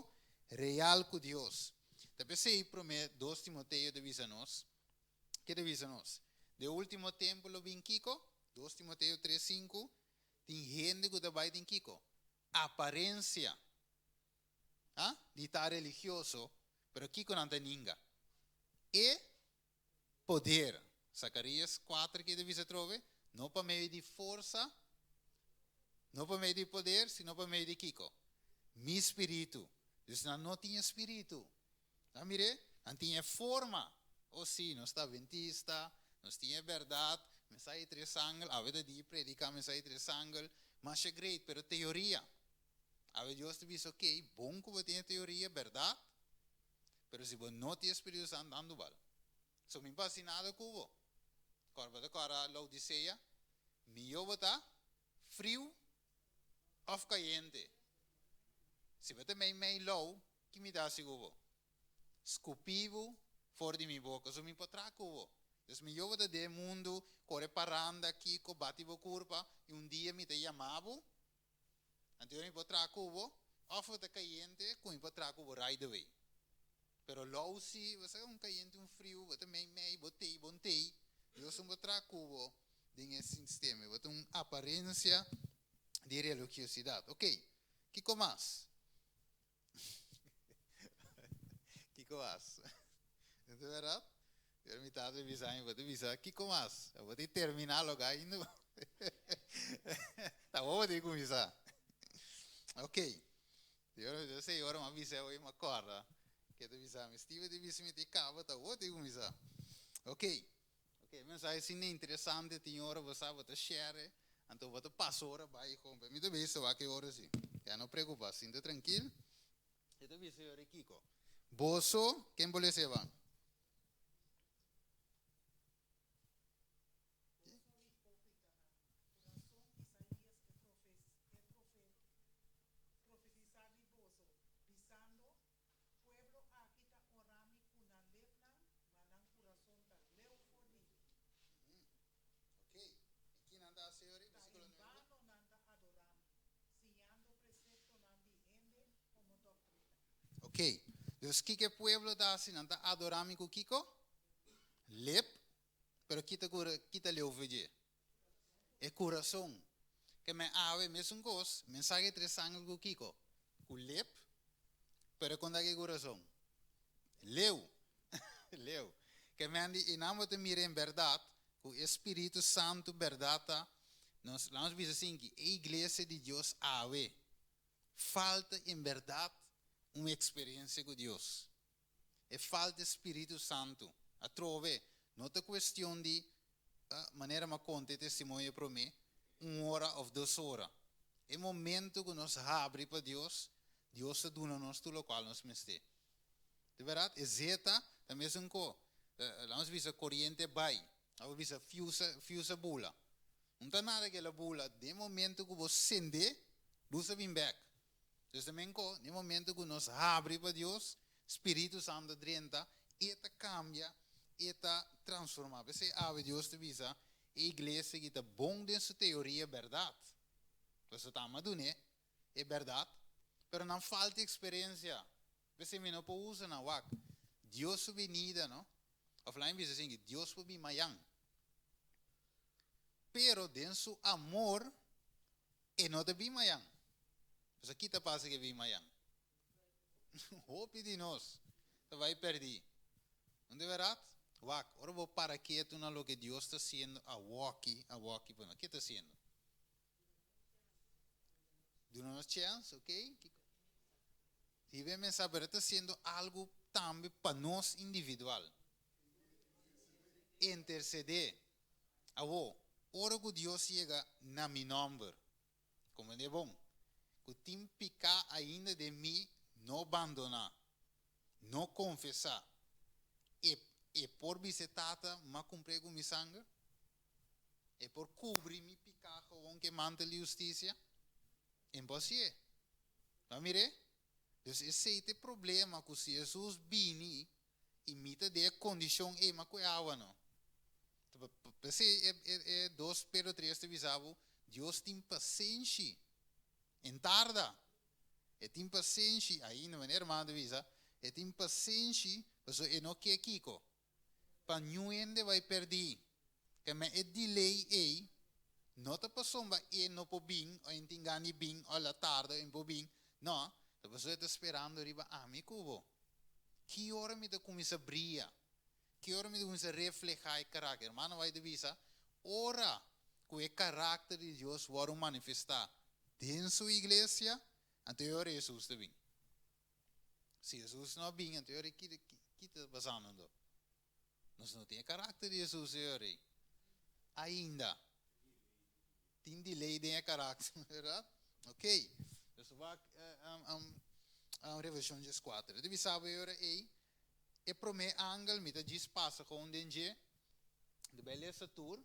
Real ku Dios. Ta p'esei promé dos Timoteo ta bisa nos, Ke ta bisa nos? Den último tempu lo bin kiko? Dos Timoteo tres sinku, Tin hende ku ta bai den kiko? Aparensia, ha? Di ta religioso, pero kiko nan ta ninga? E poder. Zakarias kuater ke ta bisa atrobe? No pa medio di forsa, no pa medio di poder, sino pa medio di kiko? Mi spiritu. Dus nan no tin e spiritu. Nan mir'é, nan tin e forma. Oh sí, nos ta adventista, nos tin e bèrdat, mensahe di tres angel, awe ta di prediká mensahe di tres angel, masha great, pero teoria. Awe Dios ta bisa, ok, bon ku bo tin e teoria, bèrdat, pero si bo no tin e Spiritu Santu, andu bal. So mi pa hasi nada ku bo. Kòrda bo ta kòrda Laodisea? Mihó bo ta friu òf kayente. Si bo ta mei mei lou, ki mi ta hasi ku bo? Skupi bo for di mi boka, so mi por traha ku bo. Dus mihó bo ta den e mundu, kore paranda, kiko, bati bo kurpa, i un dia mi ta yama bo, anto mi por traha ku bo, òf bo ta kayente ku mi por traha ku bo right away. Pero lou si, bo sa un kayente un friu, bo ta mei mei, bo tei, bo n'tei, Dios no por traha ku bo den e sistema, bo ta un aparensia di religiosidad. Ok, kiko mas? Kiko mas? No ta berdad? Pero mi tata bisa mi, bo ta bisa, kiko mas? Bo ta termina loke ainda. Ta bo bo tin kuminsá. Ok. Yo sei ora mi a bisa hoy mi a kòrda ke ta bisa mi. Steven ta bisa mi ta kaba, ta bo tin kuminsá. Ok. Ok, e mensahe asina interesante, tin ora bo sa bo ta share, anto bo ta pasa ora bai hombre. Mi ta bisa wak e ora si. Ya no preocupa, sinta trankil. E ta bisa e ora kiko. Boso, ken bo lesa e ban? Pueblo aki ta ora mi ku nan lepnan, ma nan kurason ta leu for di mi. Ok, i ki nan ta hasi ora? Ta Versíkulo en nuebe. bano nan ta adorá mi, siñando preseptonan di hende komo doktrina. Ok, dus kiko e pueblo ta hasi? Nan ta adorá mi ku kiko? Lep, pero kita kura, kita leu for dje? E kurason. Ke men awe mesun kos, mensahe tres angel ku kiko? Ku lep, pero konta ki kurason? Leu. Leu. Ke men di, i nan bo ta mira en bèrdat ku e Spiritu Santu bèrdat ta, nos, lanos bisa asinki, e iglesia di Dios awe falta en bèrdat un eksperensia ku Dios. E falta e Spiritu Santu. Atrobe, no ta cuestion di, manera mi a conta e testimonio prome, un ora of dos ora. E momento cu nos habri pa Dios, Dios ta duna nos tur locual nos mester. Di berdad, e zeta ta mesun co, laat nos bisa coriente bay. Abo bisa fuse, fuse a bula. No ta nada ku el a bula, den momento ku bo sende, lus a bin bek. Dus ta men ko, den momento ku nos habri pa Dios, Spiritu Santu a drenta, e ta kambia, e ta transforma. P'esei awe Dios ta bisa e iglesia ki ta bon den su teoria bèrdat. Pasobra ta ama dun'é e bèrdat, pero nan falta eksperensia. P'esei mi no por usa nan. Wak, Dios su binida, no? Of laat mi bisa asin, Dios por bin mayan. Pero den su amor, e no ta bin mayan. Pasobra ki ta pasa ku e bin mayan? Hopi di nos ta bai pèrdí. No ta bèrdat? Wak, ora bo para ketu na loke Dios ta hasiendo awoki, awoki pa nos, ke ta hasiendo? Duna nos chèns, ok? Hiba e mensahe, pero e ta hasiendo algu tambe pa nos individual. Intersedé. Awor, ora ku Dios yega na mi nòmber, Comprende bon cu tin pica ainda den mi no bandona, no confesa. E e por bisa e Tata, M'a cumpr'é cu mi sanger? E por cubri mi pica gewoon cu e mantel di husticia? Imposié. Bo a mir'é? Dus esey ta e problema cu si Jesus bini i mi ta den e kondishon ei, ma ku e awa no. P'esei e e dos Pedro tres ta bisa bo, Dios tin pasenshi, en tarda. E tin pasenshi, ainda manera hermano ta bisa, e tin pasenshi pasobra e no ke kiko? Pa niun hende bai pèrdí. Keme e delay ei no ta pasobra e no por bin o e tin gana di bin o la tarda o e por bin, no, ta pasobra e ta sperando riba ami ku bo. Ki ora mi ta kuminsá bria? Ki ora mi ta kuminsá reflehá e karakter? Hermano White ta bisa, Ora ku e karakter di Dios wòrdu manifestá den Su iglesia, anto e ora Hesus ta bin. Si Hesus no a bin, anto e ora ki ki ta pasando anto? Nos no tin e karakter di Hesus e ora ei. Ainda. Tin delay den e karakter, berdad? Ok. Dus wak Revelashon dieskuater. E ta bisa bo e ora ei, e promé angel, mi ta djis pasa gewoon den dje, mi ta bai lesa tur.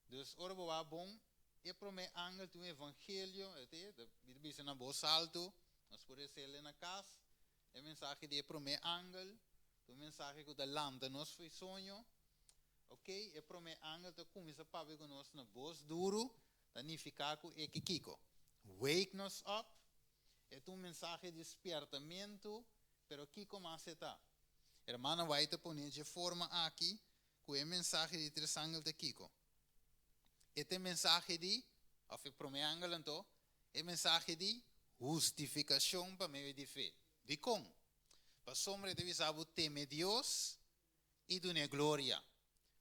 Dus ora bo wak bon, e promé angel tin un evangelio, e ta, mi ta bisa na bos altu, nos por resele na kas, e mensahe di e promé angel, ta un mensahe ku ta lanta nos fo'i soño. Ok, e promé angel ta kuminsá papia ku nos na bos duru, ta nifiká ku e ke kiko? Wake nos up. E ta un mensahe di spièrtamentu, pero kiko mas e ta? Hermana White ta pone dje forma aki ku e mensahe di tres angel ta kiko? E ta e mensahe di, òf e promé angel anto, e mensahe di hustifikashon pa medio di fe. Dikon? Pasobra e ta bisa bo teme Dios i dun'é gloria.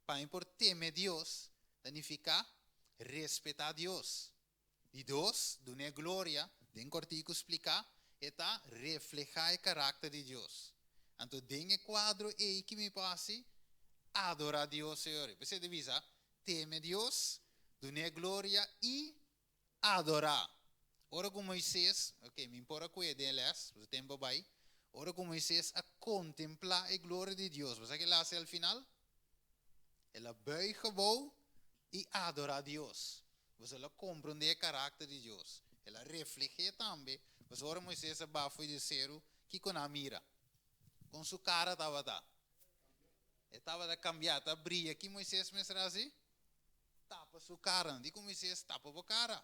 Pa mi por teme Dios ta nifiká respetá Dios. Di dos, dun'é gloria, den kòrtiku spliká, e ta reflehá e karakter di Dios. Anto den e kuadro ei ki mi por hasi? Adorá Dios, señor. P'esei ta bisa, teme Dios, dun'é gloria i Adorá. Ora ku Moises, ok, mi por a ku'e den e lès, pasobra tempu a bai. Ora ku Moises a kontemplá e gloria di Dios, bo sa ke el a hasi al final? El a bùig abou i adorá Dios. Pasobra el a komprondé e karakter di Dios. El a refleh'é tambe, pasobra ora Moises a baha fo'i di seru, kiko nan a mira? Kon su kara tabata? E tabata kambiá, ta bria. Ki Moises mester a hasi? Tapa su kara. Nan di ku Moises, Tapa bo kara.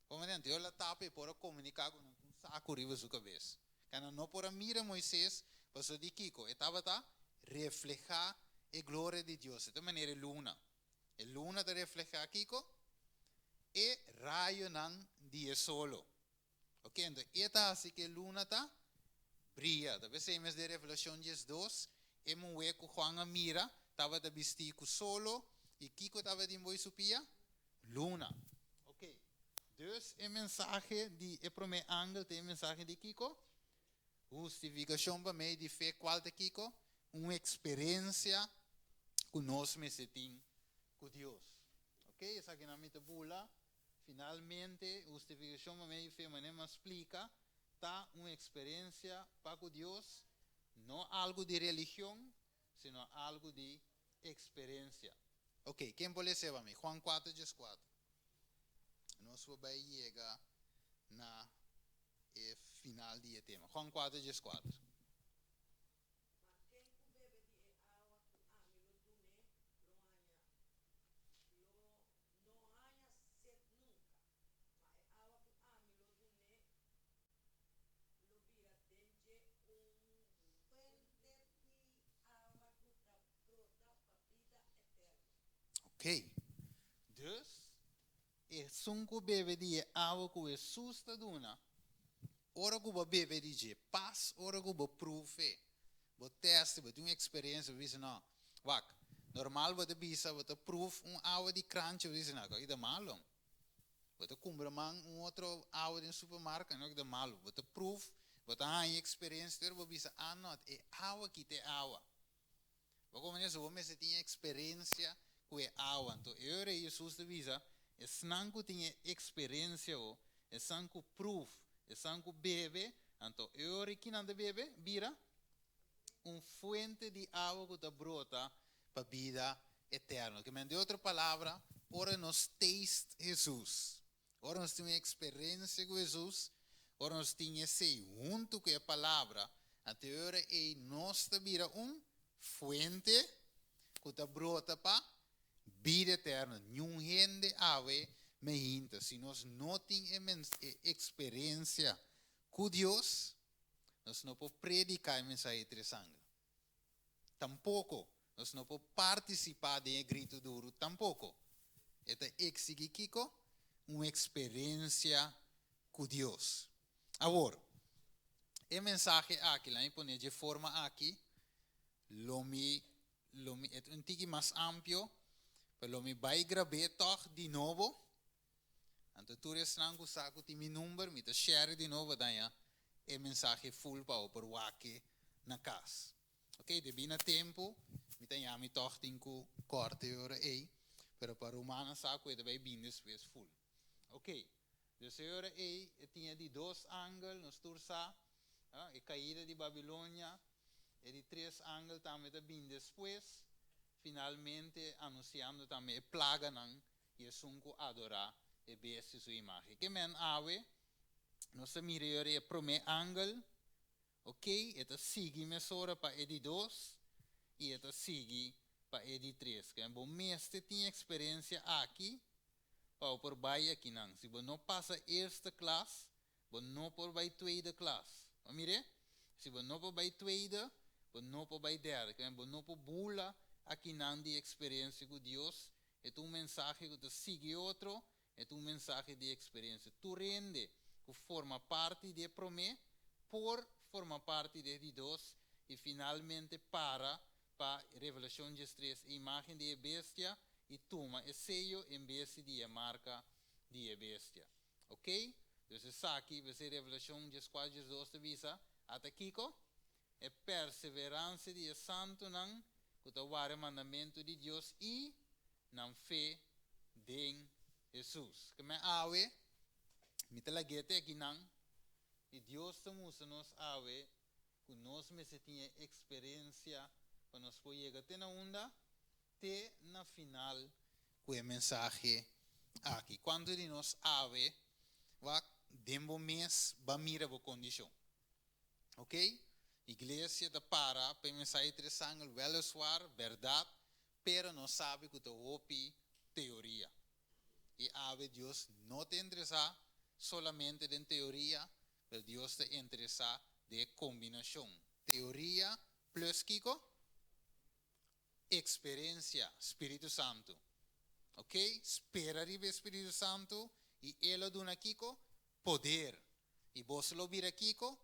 Como den Dios la tapa e por a komuniká ku nan ku un saku riba su kabes. Ka nan no por a mira Moises pasobra di kiko? E tabata reflehá e gloria di Dios. E ta manera e luna. E luna ta reflehá kiko? E rayonan di e solo. Ok, anto e ta hasi ku e luna ta bria. Ta p'esei mes den Revelashon 12, e muhé ku Juan a mira tabata bistí ku solo, i kiko tabatin boi su pia? Luna. Ok, dus e mensahe di e promé angel ta e mensahe di kiko? Hustifikashon pa medio di fe, kual ta kiko? Un eksperensia ku nos mester tin ku Dios. Ok, esakinan mi ta bula. Finalmente, hustifikashon pa medio di fe, manera mi a splika, ta un eksperensia pa ku Dios, no algu di religion, sino algu di eksperensia. Ok, ken por lesa pa mi? Juan 4, 14. Nos ta bai yega na e final di e tema. Juan 4, 14. Ma ken ku bebe di e awa ku ami lo dun'é, lo no haña set nunka. Ma e awa ku ami lo dun'é lo bira den dje un fuente di awa ku ta brota pa bida eterno. Ok. Dus, esun ku bebe di e awa ku Hesus ta duna, ora ku bo bebe di dje, pas ora ku bo proef, bo test, bo tin un eksperensia, bo bisa no, wak, normal bo ta bisa, bo ta proef un awa di kranchi, bo bisa no, esaki ta malu. Bo ta kumpra man un otro awa den supermarkt, no ta malu. Bo ta proef, bo ta haña eksperensia, pero bo bisa, ah no, e awa aki ta e awa. Bo komprendé? Bo mester tin eksperensia ku e awa. Anto, e ora Hesus ta bisa, esnan ku tin eksperensia, esnan ku proef, esnan ku bebe, anto e ora ku nan bebe, bira un fuente di awa ku ta brota pa bida eterno. Ke men, den otro palabra, ora nos taste Hesus, ora nos tin eksperensia ku Hesus, ora nos tin esei huntu ku e palabra, anto ora ei nos ta bira un fuente ku ta brota pa bida eterno. Niun hende awe mainta. Si nos no tin eksperensia ku Dios, nos no por prediká e mensahe tres angel. Tampoko. Nos no por partisipá den gritu duru, tampoko. E ta eksigí kiko? Un eksperensia ku Dios. Awor, e mensahe aki, laga mi pone di forma aki, lo mi, e un tiki mas amplio, pero lo mi bai grab'é toch di nobo. Anto tur esnan ku sa ku tin mi number, mi ta share di nobo daña e mensahe full pa por wak e na kas. Ok, debí na tempu, mi ta yami toch tin ku korta ora ei, pero pa rumannan sa ku e bai bin despues full. Ok, dus ora ei tin di dos angel, nos tur sa, e kaida di Babilonia, e di tres angel tambe ta bin despues, finalmente anunsiando tambe e plaganan i esun ku adorá e bestia su imágen. Ke men awe, nos a mira e promé angel, ok, e ta sigui mesora pa e di dos i e ta sigui pa e di tres. Ke bo mester tin eksperensia aki pa por bai akinan. Si bo no pasa eerste klas, bo no por bai tweede klas. Ma mira, si bo no por bai tweede, bo no por bai derde. Ke bo no por bula akinan di eksperensia ku Dios. E un mensahe ku ta sigui otro, e un mensahe di eksperensia. Tur hende ku forma parti di promé, por forma parti di dos i finalmente para Revelashon 3, imágen di bestia i tuma e seyo en bes di marka di bestia. Ok? Dus esaki, ta Revelashon 4, 2 ta bisa, ata kiko? E perseveransia di santunan, ku ta warda mandamentu di Dios i nan fe den Hesus. Ke men awe, mi ta lag'é te akinan, i Dios ta mustra nos awe, ku nos mester tin eksperensia pa nos por yega te na unda, te na final ku e mensahe aki. Kuantu di nos awe, wak den bo mes bo mira bo kondishon. Ok? Iglesia ta para pa mensahe tres angel weliswaar, berdat, pero nos sabi ku ta hopi teoria. I awe Dios no ta interesá solamente den teoria, pero Dios ta interesá den kombinashon. Teoria plus kiko? Eksperensia, Spiritu Santu. Ok? Spera riba Spiritu Santu i E lo duna kiko? Poder. I boso lo bira kiko?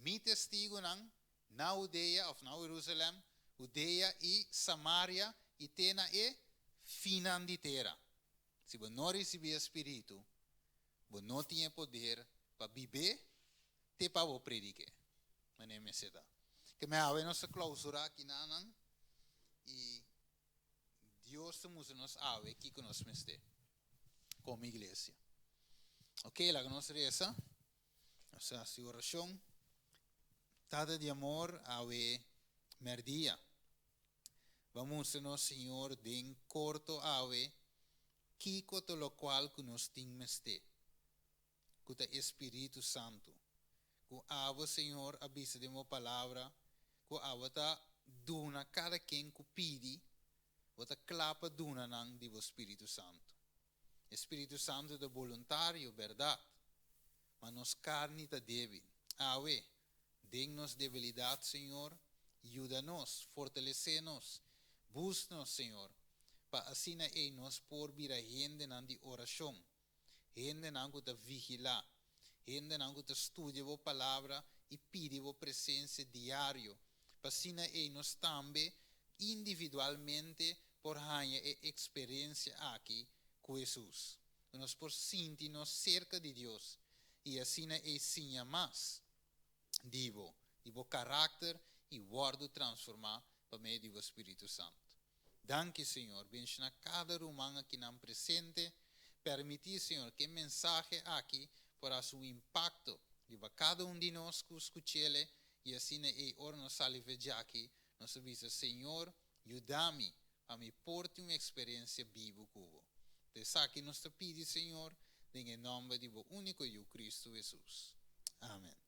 Mi testigunan na Hudea òf na Jerusalèm, Hudea i Samaria i te na e finnan di tera. Si bo no risibí Spiritu, bo no tin poder pa biba, te pa prediká. Manera mester ta. Ke men awe nos klousura akinan i Dios ta mustra nos awe kiko nos mester komo iglesia. Ok, laga nos resa. Nos hasi orashon. Tata di amor, awe mèrdia. Bo a mustra nos, Señor, den korto awe, kiko ta lokual ku nos tin mester, ku ta e Spiritu Santu. Ku abo, Señor, a bisa den bo Palabra ku abo ta duna kada ken ku pidi, bo ta kla pa duna nan di bo Spiritu Santu. E Spiritu Santu ta boluntario, bèrdat, ma nos karni ta débil. Awe, Den nos debilidat, Señor, yuda nos, fortalesé nos, bus nos, Señor, pa asina ei nos por bira hendenan di orashon, hendenan ku ta vigilá, hendenan ku ta studia Bo Palabra i pidi Bo presensia diario, pa asina ei nos tambe individualmente por haña e eksperensia aki ku Hesus, ku nos por sinti nos serka di Dios i asina ei siña mas. di bo, di bo karakter i wòrdu transformá pa medio di bo Spiritu Santu. Danki, Señor. Benshoná kada ruman akinan presente. Permití, Señor, ku e mensahe aki por hasi un impakto riba kada un di nos ku skuch'ele i asina ei ora nos sali fe djaki, nos ta bisa, Señor, yuda mi pa mi por tin un eksperensia bibu ku bo. Ta esaki nos ta pidi, Señor, den e nòmber di bo úniko Yu, Kristu Hesus. Amen.